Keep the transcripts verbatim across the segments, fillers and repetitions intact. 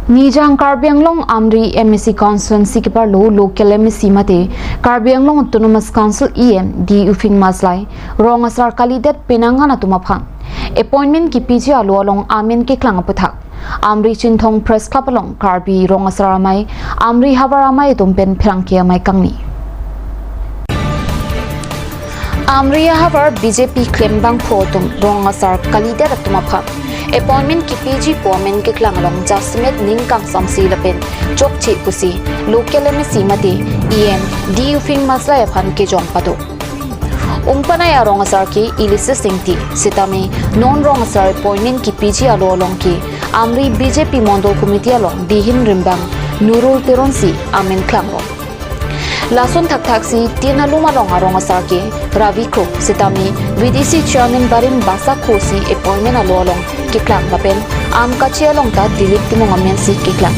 Nijang Karbi Anglong Amri M A C constituency keparlo local M A C mate Karbi Anglong Autonomous Council E M D Uphing Maslai rong asar kalidet penang an atum aphan appointment kepiji alo along amen keklang aputhak Amri Chinthong Press Club along Karbi Rong Asar Amei, Amri Havar Amei atum pen pherangke amei kangni. Amri Havar B J P klembangphu atum rong asar kalidet atum aphan appointment kepiji pu amen keklang along jasemet ning kangsamsi lapen chokche pusi local M A C mate E M D Uphing Maslai aphan kejong pado. Ungpanai arong asar ke Ilisi Singti, sitame non rong asar appointment kepiji alo along ke Amri B J P Mondol Committee along dihin rimbang Nurul Teronsi amen klangrong. Lason thakthaksi tin alum along arong asar ke Ravi Kro, sitame V D C Chairman Barim Basa Kro si appointment alo along keklang lapen Amkachi along ta Dilip Timung amen si keklang.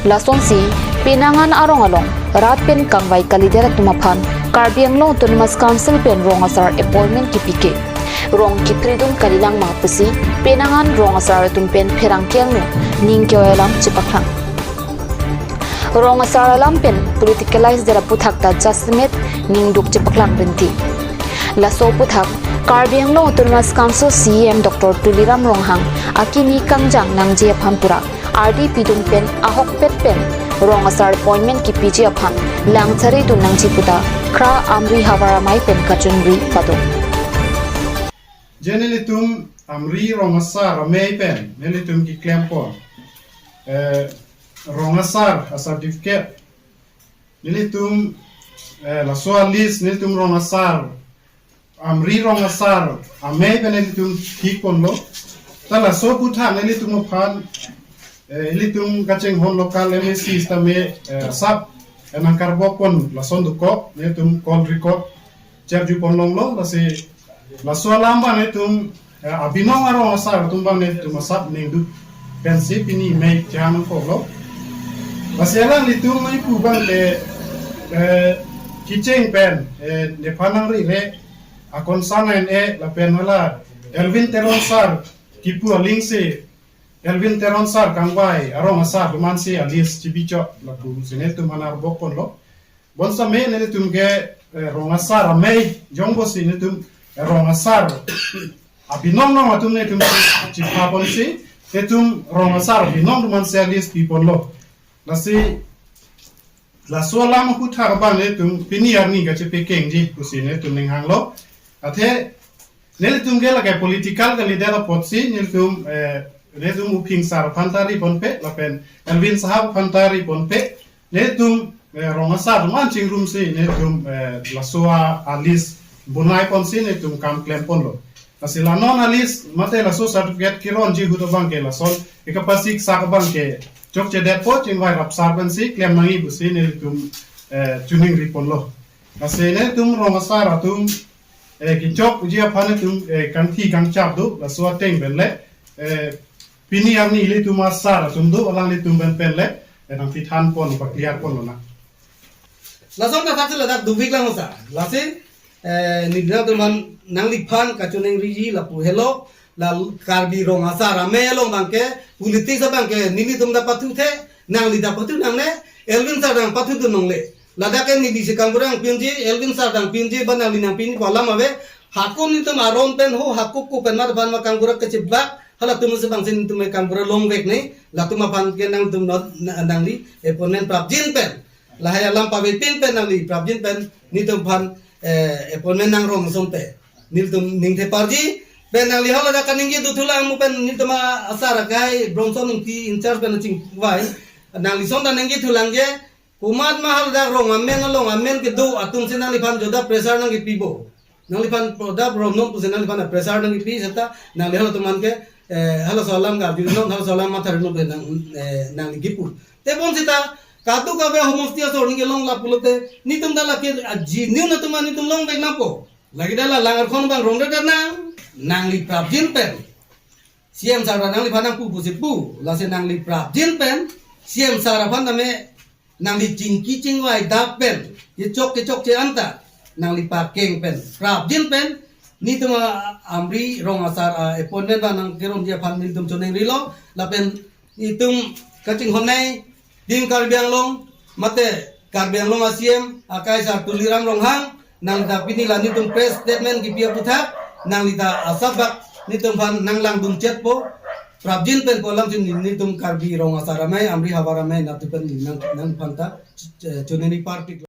Lasonsi penang an arong along rat pen kangvai kalidet atum aphan Karbi Anglong Autonomous Council pen rong asar appointment kepike. Rong kepridun kalilang ma pusi penang an rong asar atum pen pherangke angno ning ke-oi alam chepaklang. Rong asar alam pen politicalize det aputhak ta jasemet ningduk chepaklang rinti. Laso aputhak Karbi Anglong Autonomous Council C E M Doctor Tuliram Ronghang akimi kangjang nangji aphan pura ardi pidun pen ahokpet pen rong asar appointment kepiji aphan lang chari dun nangji puta khra Amri Havar Amei pen kachunri pado. Je nelitum Amri Rong Asar Amei pen nelitum keklempon, eh, rong asar a certificate nelitum, eh, laso a list nelitum rong asar, Amri Rong Asar Amei pen nelitum thikponlo. Ta laso aputhak nelitum aphan, eh, ilitum kachinghon local M A C sitame, eh, asap, eh, nangkarbokpon lason dokok, nelitum call record cherjupon longlo, lasi laso alam abang nelitum, eh, abinong arong asar atum abang nelitum asap ningduk pensi pini mei chang koklo. Lasi alanglitum ipu abang ke, eh, kecheng pen, eh, nephan nangrire akon sang en e lapen hala Elwin Teron sir kipu alingsi Elwin Teron sir kangvai arong asar atum ansi a list chibichot lapusi nelitum aphan arbokponlo. Bonsitame nelitum ke, eh, rong asar amei jongbosi nelitum, eh, rong asar abinong nong atum nelitum chiphaponsi nelitum rong asar abinong atum ansi a list piponlo. Lasi laso alam aputhak abang nelitum pini arni kachepekengji pusi nelitum ninghanglo. Athe nelitum ke lake political kalidet apotsi nelitum, eh, nelitum Uphing sir aphan ta riponpe lapen Elwin sahab aphan ta riponpe. Nelitum, eh, rong asar atum an chingrumsi nelitum, eh, laso a list bonaiponsi nelitum kam klemponlo. Lasi la non a list mate laso certificate keronji ahut abang ke lason ekapasik sak abang ke chokchedetpo, chingvai rapsar pensi klem nangji pusi nelitum, eh, chiningriponlo. Lasi nelitum rong asar atum, eh, kechokji aphan nelitum, eh, kangthi kangchap do, laso ateng pen le, eh, pini arni ilitum asar atum do, alanglitum pen pen le, eh, nangpithanpon, pa-clear ponlonang. Lason ta thaksi ladak dovik lang sir. Lasi, eh, nidna teman nangliphan kachuningriji lapu helo, la Karbi Rong Asar Amei along abang ke, politics abang ke, nelitum ta pathuthe, nangli ta pathu nangne, Elwin sir nangpathudun longle. Ladak ke neli si kangkurang pinji, Elwin sir nangpinji, ba nangli nangpinji pu alam ave, hako nelitum aron pen ho, hako ko pen mat aphan ma kangkurang kechibak, halatum si abang si nelitum kangkurang longvek ne, latum aphan ke nangtum not, na-, nangli, eh, appointment prapjin pen. Lahai alam pavepin pen nangli prapjin pen nelitum aphan, eh, appointment nangrong asonte. Nelitum ningthe parji pen nangli haladak kaningje dothulang mo pen nelitum asar akai Bronson Ingti in charge pen chingvai. Nangli son ta ningje thulang je, komat ma haladak rong amen along amen kedo atum si nangliphan joda pressure nangkepipo. Nangliphan joda problem pusi nangliphan pressure nangkepi seta nangli halatum an ke, eh, halaso alam karjunon, halaso alam matharunon pen nang, eh, nangli kipu. Tebon seta kadokave homosti asor ningke long lapulote nelitum ta lake a genuine atum an nelitum longvek nangpo. Lake dak la Langarkhon abang rongdet nang, nangli prapjin pen C M sir nangliphan nangpu pusi pu, lasi nangli prapjin pen C M sir aphan tame nangli chingki chingvai dak pen, kechok kechokche anta, nangli pakeng pen, prapjin pen, nelitum a Amri Rong Asar a appointment abang nangkeromji aphan nelitum chuningrilo, lapen nelitum kachinghonnei Team Karbi Anglong mate Karbi Anglong a-C M akai sar Tuliram Ronghang, nangli ta pini la netum press statement kipi aputhak, nangli ta asap bak netum aphan nanglangdun chetpo, prapjin pen pu alam si netum Karbi Rong Asar Amei, Amri Havar Amei, nangtum pen nang, nangphan ta, eh, choneni parpik.